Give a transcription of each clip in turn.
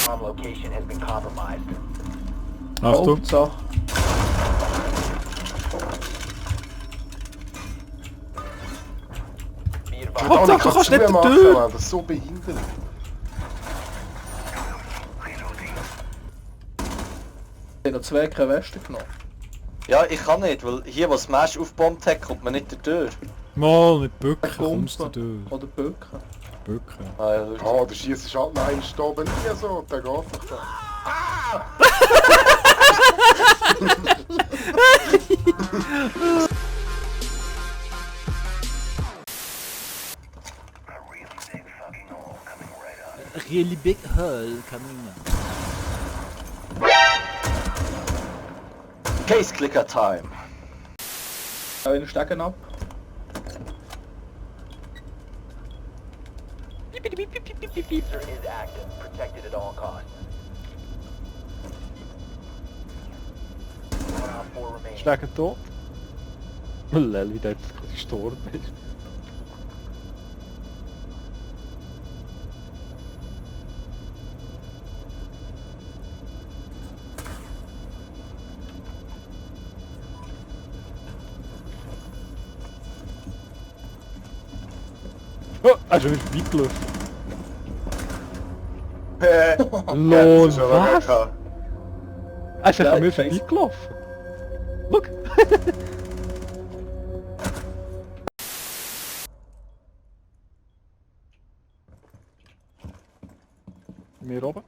Bomb location has been compromised. Achtung. So. Be advised. Hauptsache, du kannst nicht die machen, Tür. Mann. Das ist so behindert. Ich habe noch 2 keine Weste genommen. Ja, ich kann nicht, weil hier, wo Smash aufgebombt hat, kommt man nicht durch. Mal nicht bücken, Pumpen kommst du durch. oder Böcken. Bücken. Ah, ja, lustig. Oh, der Schieß ist halt nein, ist da oben nie so. Der geht doch da. Really big hole coming up. Case Clicker Time. Einen Stecken ab. Diffuser is active. Protected at all costs. 1 op 4 remaining. Stecken tot. Lel, wie der jetzt gestorben ist. Oh, er ist schon wieder vorbeigelaufen. Lol, das ist aber was? geil. Er ist einfach Ja, mir ich weiss. vorbeigelaufen. Look. Mir oben.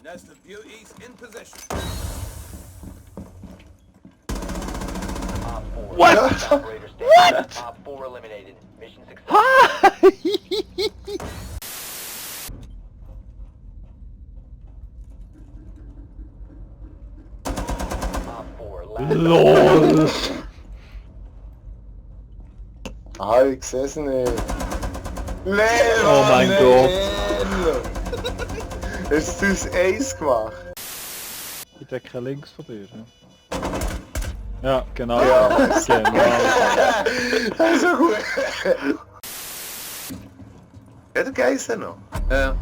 Nest of Beauties in possession. Op 4. What? Last operator standing. Op 4 eliminated. Mission success. Op 4. Last LOL. Ah, ich sehe es nicht. Leo! Oh mein Gott! Hast du das Ace gemacht? Ich decke links von dir. Ja, genau. Ja. Genau. Das ist so gut! Ja, der Geiser noch. Ja.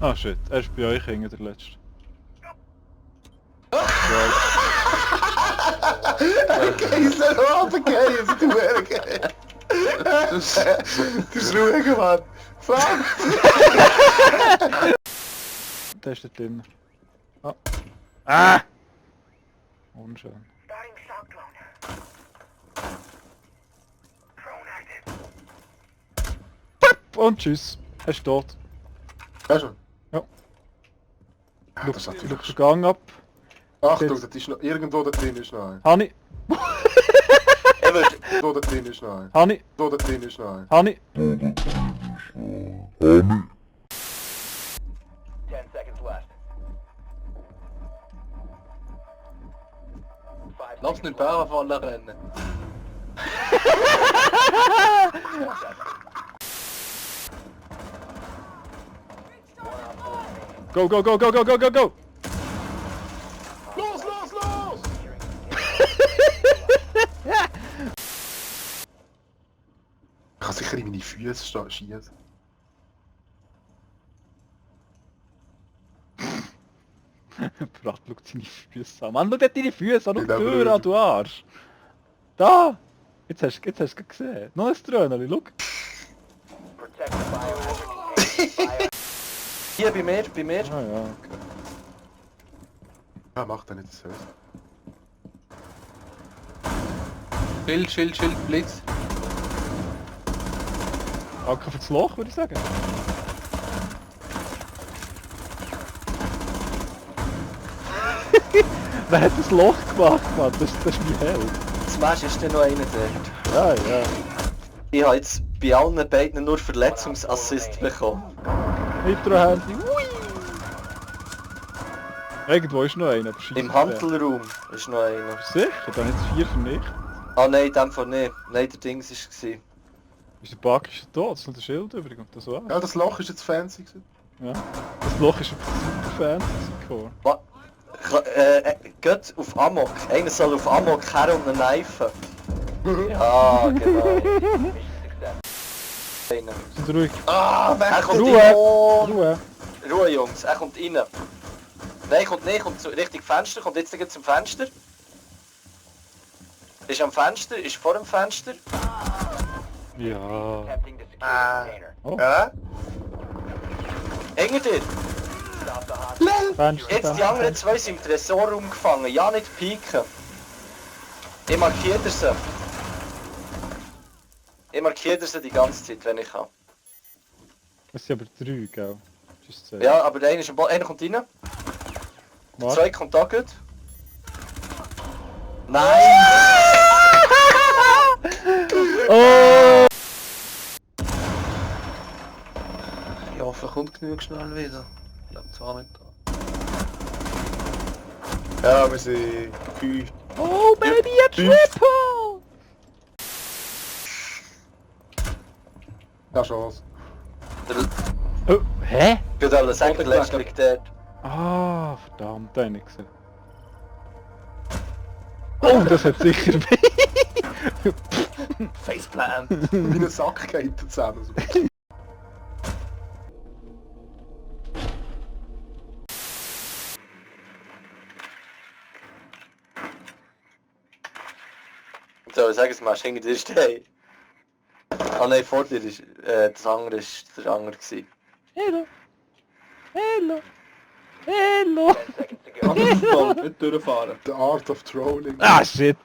Ah shit, er ist bei euch hinten der letzte. Geiser noch runtergehen, du Hurengeil! Du bist ruhig, Mann! Fuck! Der ist dort drin. Ah! Ah! Unschön. Pup, und tschüss. Er ist tot. Ja schon. Ja. Ja, das ist Schau natürlich den Gang ab. Achtung, das ist noch, irgendwo da drin ist noch ein. Hani, Ich würde... Da drin ist noch ein. Hani, Da drin ist noch ein. Hani. 10 seconds left. 5 Lass nicht Bären fallen rennen. Go, go, go, go, go, go, go, go! Los, los, los! Ich kann sicher in meine Füße schießen. Brat, schau deine Füße an. Mann, schau dort deine Füße an, schau Ich die glaub, Tür an, du Arsch! Da! Jetzt hast du es gesehen. Noch ein Trönerli, schau. Protect the biohazard container. Hier, bei mir, bei mir. Ah ja, okay. Ja, mach da nicht so. Schild, Schild, Schild, Blitz. Danke für das Loch, würde ich sagen. Wer hat das Loch gemacht, Mann? Das ist mein Held. Smash ist dann noch einer dort. Ja, ja. Ich habe jetzt bei allen beiden nur Verletzungsassist bekommen. Nitro-Handy. Irgendwo ist noch einer, aber scheisst Im nicht. Handelraum ist noch einer. Sicher? Dann hat es 4 vernichtet. Ah nein, in dem Fall nicht. Nein, der Dings war es. Ist der Bug ist tot, es ist noch der Schild übrig und das war's. Ja, das Loch ist jetzt fancy gewesen. Ja. Das Loch ist super fancy geworden. Geht auf Amok. Einer soll auf Amok her und einen kneifen. Ja, genau. Mission success. Einer. Sind ruhig. Ah, er kommt Ruhe. rein. Ruhe. Ruhe, Jungs, er kommt rein. Nein, kommt zu Richtung Fenster, kommt jetzt gleich zum Fenster. Ist am Fenster, ist vor dem Fenster. Ja. Attempting to secure the container. Oh. Ja? Hinter dir. Stop the hostage. Fenster, Jetzt die anderen zwei sind im Tresorraum gefangen. Ja, nicht pieken. Ich markiere sie. Ich markiere sie die ganze Zeit, wenn ich kann. Es sind aber 3, gell? Just say. Ja, aber einer ist am einer kommt rein. Der Was? zweite kommt da gut. Nein! Oh! Ich hoffe, er kommt genug schnell wieder. Ich glaube zwar nicht da. Ja, wir sind 5. Oh, baby, a triple! Ja, Chance. Oh, hä? Ich würde alles sagen, der letzte liegt dort. Ah, verdammt, da hab ich nicht gesehen. Oh, das hat sicher Faceplant! Wie ein Sack geht er zusammen. So, sag es mal, hinter dir stehen. Ah nein, vor dir ist, das andere ist der andere gewesen. Hello! Hello! Hello! 10 seconds to go. Kann man nicht durchfahren. The Art of Trolling. Ah, shit!